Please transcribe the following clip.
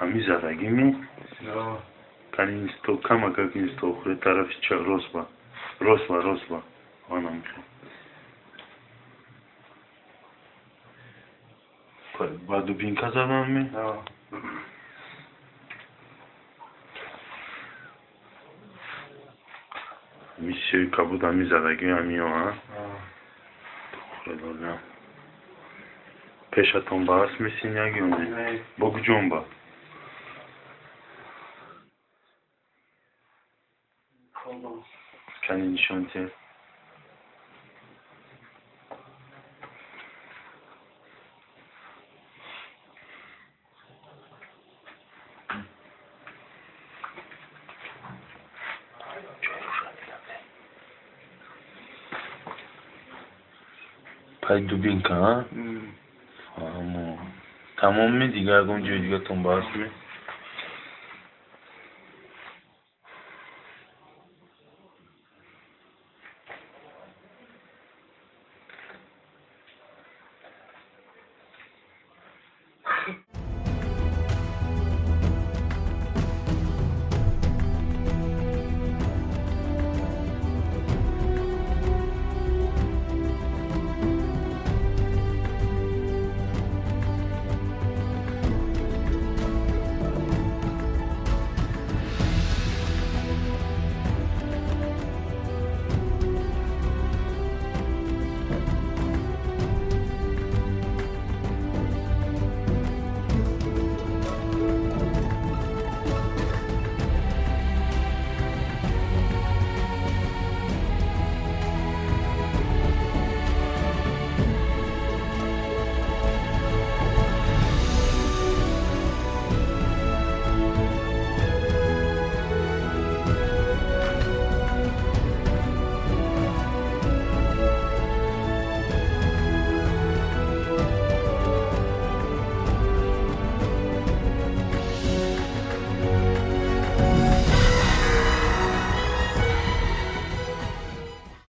Ҳами задагӣ ми? Кани инсто камакак инсто хӯре тарафи ча рост ба. Рост ба, рост ба. Ана михе. Ба дубинка задан ми? Ҳами сиёи кабуд ҳами задагӣ ҳамиё, а? Хӯре. Пешатон ба аст ми синяк ё не? Бо куҷом ба? Кани нишон тиҳед. Пай дубинка, а? Фаҳмо. Тамом ми? Дигар ягон ҷои дигатон ба аст ми?